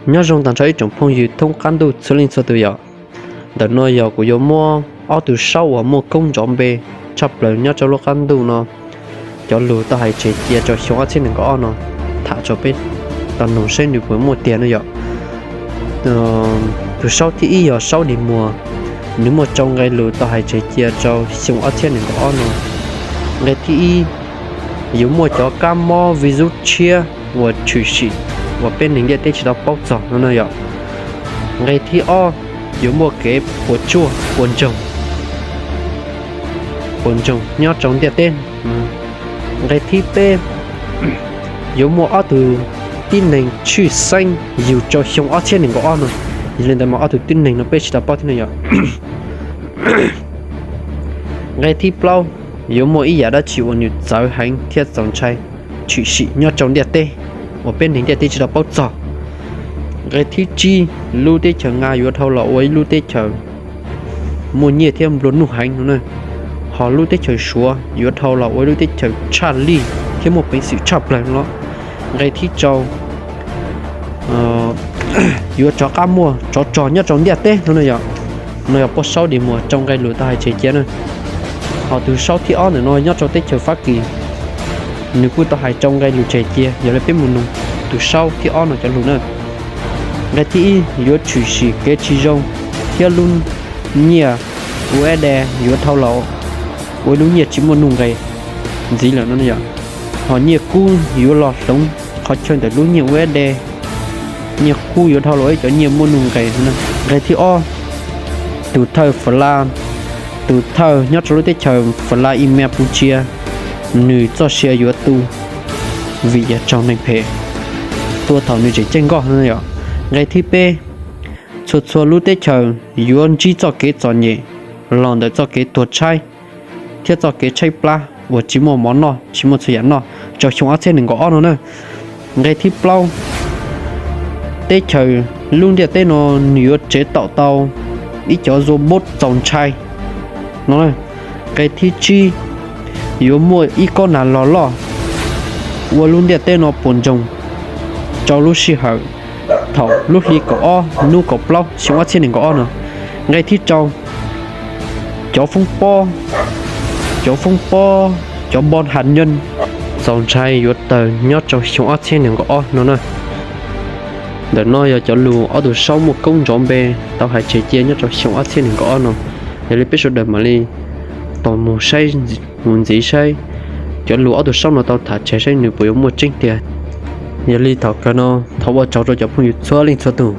Nyob zoo tag nrho ib tsoom phooj ywg thoob qab ntuj txhua leej txhua tus yom. Ntawm no yog kuv yuav muab ob tug saub uas muaj koob nrov npe tshaj plaws nyob rau lub qab ntuj no, cov lus tau hais tseg cia rau xyoo ob txhiab nees nkaum ob no, tham rau peb tau noog saib nws puas muaj tiag no yom. Tus saub thib ib yog saub Dis Muas, nws muaj rau nqe lus tau hais tseg cia rau xyoo ob txhiab nees nkaum ob no. Nqe thib ib, yuav muaj cov kab mob virus tshiab uas tshwm sim uas peb neeg ntiaj teb tsis tau paub txog no no yom. Nqe thib ob, yuav muaj kev puas tsuaj puas ntsoog, puas ntsoog nyob rau ntiaj teb. Nqe thib peb, yuav muaj ob tug tib neeg tshwj xeeb yug rau xyoo ob txhiab nees nkaum ob no. Yog li ntawd mas ob tug tib neeg no peb tsis tau paub thiab no yom. Nqe thib plaub, yuav muaj ib yam dab tsi uas nws txawv heev thiab txaus ntshai tshwm sim nyob rau ntiaj teb uas peb neeg ntiaj teb tsis tau paub txog. Nqe thib tsib, lub teb chaws Nqa yuav dhau los ua ib lub teb chaws muaj nyiaj thiab nplua nuj heev no na. Ho lub teb chaws Suav yuav dhau los ua ib lub teb chaws tshaj lij thiab muaj peev xwm tshaj plaws no. Nqe thib rau, yuav rov qab muaj tsov rog nyob rau ntiaj teb no no yom. No yog poj saub Dis Muas rau nqe lus tau hais tseg cia na. Ho tus saub thib ob ntawm no nyob rau teb chaws Fab Kis, nws kuj tau hais rau nqe lus tseg cia, yog li peb mus noog tus saub thib ob no cov lus na. Nqe thib ib, yuav tshwm sim kev tsis zoo thiab lub nyiaj U S D yuav dhau los ua ib lub nyiaj tsis muaj nuj nqes ntxiv lawm no yom. Ho nyiaj kub yuav los hloov qhov chaw ntawm lub nyiaj U S D, nyiaj kub yuav dhau los ib cov nyiaj muaj nuj nqes no. Nqe thib ob, tus thawj Fla, tus thawj nyob rau lub teb chaws Fla i Mea Pus Tsia, nws txoj sia yuav tu vim yog raug neeg phem tua thaum nws tseem ceeb nkoj no yom. Nqe thib peb, txhua txhua lub teb chaws yuav ntsib txoj kev txom nyem los ntawm txoj kev tuag tshaib thiab txoj kev tshaib plab uas tsis muaj mov noj tsis muaj txhua yam noj rau xyoo ob txhiab nees nkaum ob no na. Nqe thib plaub, teb chaws lub ntiaj teb no nws yuav tsev taum tau ib cov zua bot txaus ntshai no. Nqe thib tsib, yuav muaj ib kob nas log loj ua lub ntiaj teb no puas ntsoog rau lub sij hawm thaum lub hli kaum ob hnub kaum plaub xyoo ob txhiab nees nkaum ob no. Nqe thib rau, cov foob pob, cov foob pob, cov npoo has nyooj txaus ntshai yuav tawg nyob rau xyoo ob txhiab nees nkaum ob no na. Ntawm no yog cov lus ob tug saub muaj koob nrov npe tau hais tseg cia nyob rau xyoo ob txhiab nees nkaum ob no. Yog li peb sawv daws mam li tos mus saib, mus ntxiv saib cov lus ob tug saub no tau tham tseg saib nws puas yuav muaj tseeb tiag. Yog li thaum kawg no, thov ua tsaug rau cov phooj ywg txhua leej txhua tus